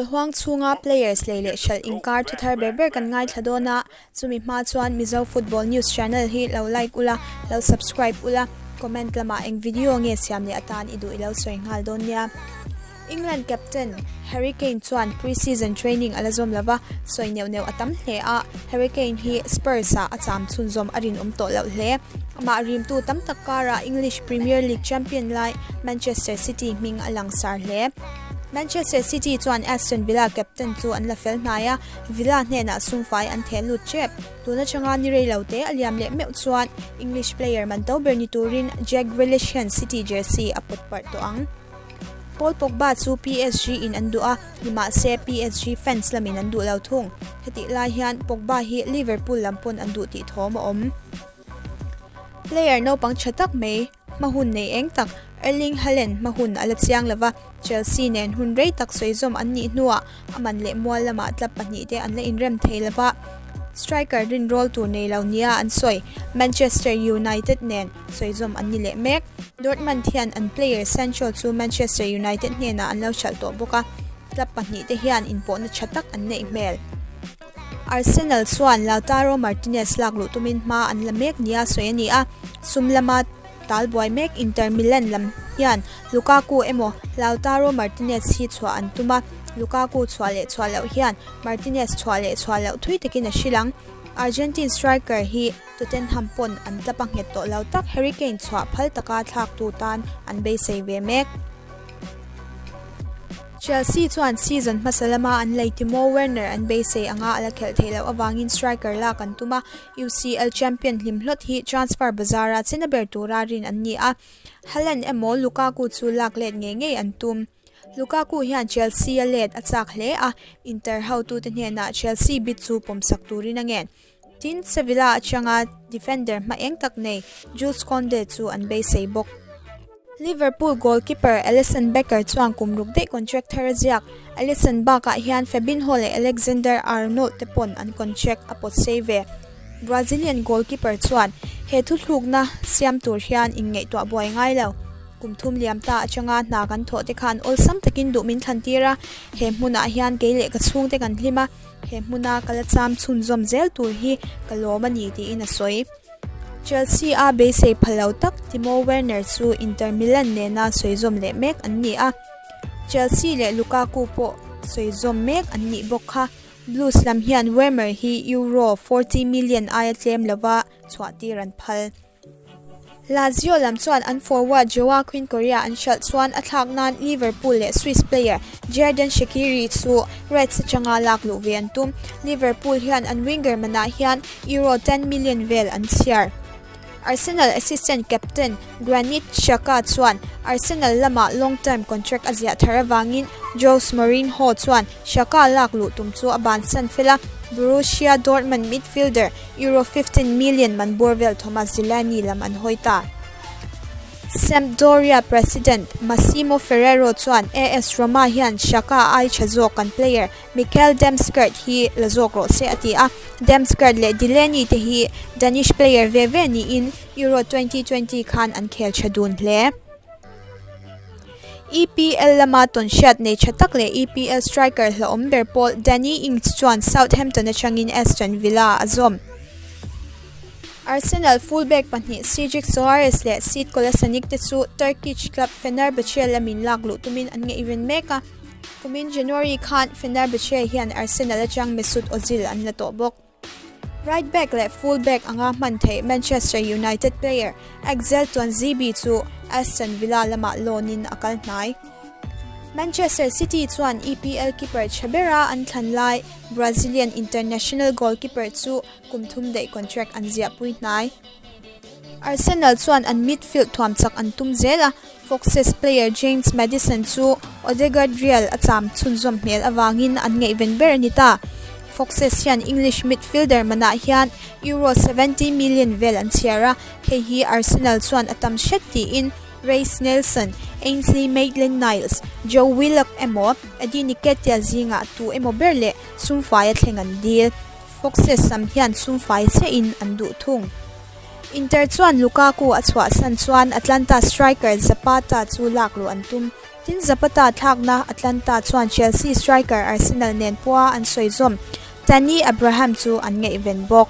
Football huang chhunga players lei leh hralh inkar thu thar ber ber kan ngaithla dawn a, chumi hma chuan Mizo Football News channel hi lo like ula, lo subscribe ula, comment lamah eng video nge siam leh atan i duh i lo sawi nghal dawn nia. England captain Harry Kane chuan pre-season training a la zawm lo va, sawi neuh neuh a tam hle a, Harry Kane hi Spurs-ah a cham chhunzawm a rinawm tawh loh hle. Amah rimtu tam tak karah English Premier League champion lai Manchester City hming a langsar hle. Manchester City chuan Aston Villa captain chu an la fel hnai a, Villa hnenah sumfai an theh lut tep. Tun atanga ni rei lo te a liam leh meuh chuan English player man to ber ni turin Jack Grealish hian City jersey a pawt parh tawh ang. Paul Pogba chu PSG in an duh a, nimahse PSG fans lamin an duh lo thung. Hetih lai hian Pogba hi Liverpool lam pawn an duh tih thawm a awm. Player naupang tha tak mai, hma hun nei eng tak Erling Haaland hma hun a la chiang lova, Chelsea nen hun rei tak sawi zawm an nih hnuah a man leh mual lamah club pahnihte an la inrem thei lova, striker rinrawl tur nei lo nia an sawi. Manchester United nen sawi zawm an ni leh mek. Dortmund hian an player Sancho chu Manchester United hnenah an lo hralh tawh bawk a, club pahnihte hian inpawhna tha tak an neih hmel. Arsenal chuan Lautaro Martinez lak luh tumin hma an la mek nia sawi a ni a, sum lama tal buai mek Inter Milan lam hian Lukaku emaw Lautaro Martinez hi chhuah an tum a, Lukaku chhuah leh chhuah loh hian Martinez chhuah leh chhuah loh thui takin a hrilh ang. Argentine striker hi Tottenham pawn an tlap a nghet tawh lo tak Harry Kane chhuah phal taka thlaktu tan an beisei ve mek. Chelsea chuan season hmasa lama an lei Timo Werner an beisei anga a la khelh theih loh avangin striker lak an tum a, UCL champion hlimhlawt hi transfer bazar-a chena ber tura rin an ni a, Haaland emaw Lukaku chu lak let ngei ngei an tum. Lukaku hian Chelsea-a let a chak hle a, Inter hotute hnenah Chelsea bid chu pawmsak turin a ngen. Tin, Sevilla atanga defender hma eng tak nei Jules Kounde chu an beisei bawk. Liverpool goalkeeper Alisson Becker chuan kum ruk daih contract thar a ziak. Alisson bakah hian Fabinho leh Alexander Arnold te pawn an contract a pawt sei ve. Brazilian goalkeeper chuan he thuthlukna siam tur hian inngaihtuah buai ngai lo. Kum thum liam ta atanga hna kan thawh te khan awlsam takin duh min thlan tir a, he hmunah hian kei leh ka chhungte kan hlim a. He hmuna ka la cham chhunzawm zel tur hi ka lawm a ni tiin a sawi. Chelsea a beisei pha lo tak Timo Werner chu Inter Milan nena sawizawm leh mek an ni a, Chelsea leh Lukaku pawh sawizawm mek an nih bawk kha. Blues lam hian Wermer hi Euro 40 million aia tlem lova chhuahtir an phal. Lazio lam chuan an forward Joaquin Correa an hralh chuan a thlak nan Liverpool leh Swiss player Xherdan Shaqiri chu Reds atanga lak luh ve an tum. Liverpool hian an winger manah hian Euro 10 million vel an chhiar. Arsenal assistant captain Granit Xhaka chuan Arsenal lamah long term contract a ziah thar avangin Jose Mourinho chuan Xhaka lak luh tum chu a bansan fel a, Borussia Dortmund midfielder Euro 15 million man bawr vel Thomas Delaney lam an hawi ta. Sampdoria president Massimo Ferrero chuan AS Roma hian Xhaka ai tha zawk kan player Mikkel Damsgaard hi la zawk rawh se a ti a. Damsgaard leh Delaney te hi Danish player ve ve niin Euro 2020 khan an khel tha dun hle. EPL lama tawnhriat nei tha tak leh EPL striker hlauhawm ber pawl Danny Ings chuan Southampton atangin Aston Villa a zawm. Arsenal full-back pahnih Cedric Soares leh Sead Kolasinac te chu Turkish club Fenerbahce lamin lak luh tumin an ngaihven mek a. Kumin January khan Fenerbahce hian Arsenal atang Mesut Ozil an la tawh bawk. Right back leh full back anga hman theih Manchester United player Axel Tuanzebe chu Aston Villa lamah loan in a kal hnai. Manchester City chuan EPL keeper tha bera an thlan lai Brazilian international goalkeeper chu kum thum daih contract an ziahpui hnai. Arsenal chuan an midfield thuam chak an tum zel a, Foxes player James Maddison chu Odegaard Real a cham chhunzawm hmel avangin an ngaihven ber a ni ta. Foxes hian English midfielder manah hian Euro 70 million vel an chhiar a, hei hi Arsenal chuan a tam hret tiin Reiss Nelson, Ainsley Maitland-Niles, Joe Willock emaw Eddie Nketiah zingah tu emaw ber leh sumfai a thleng an dil. Foxes lam hian sumfai chiahin an duh thung. Inter chuan Lukaku a chhuahsan chuan Atlanta striker Zapata chu lak luh an tum. Tin, Zapata thlakna Atlanta chuan Chelsea striker Arsenal nen pawha an sawi zawm Tammy Abraham chu an ngaihven bawk.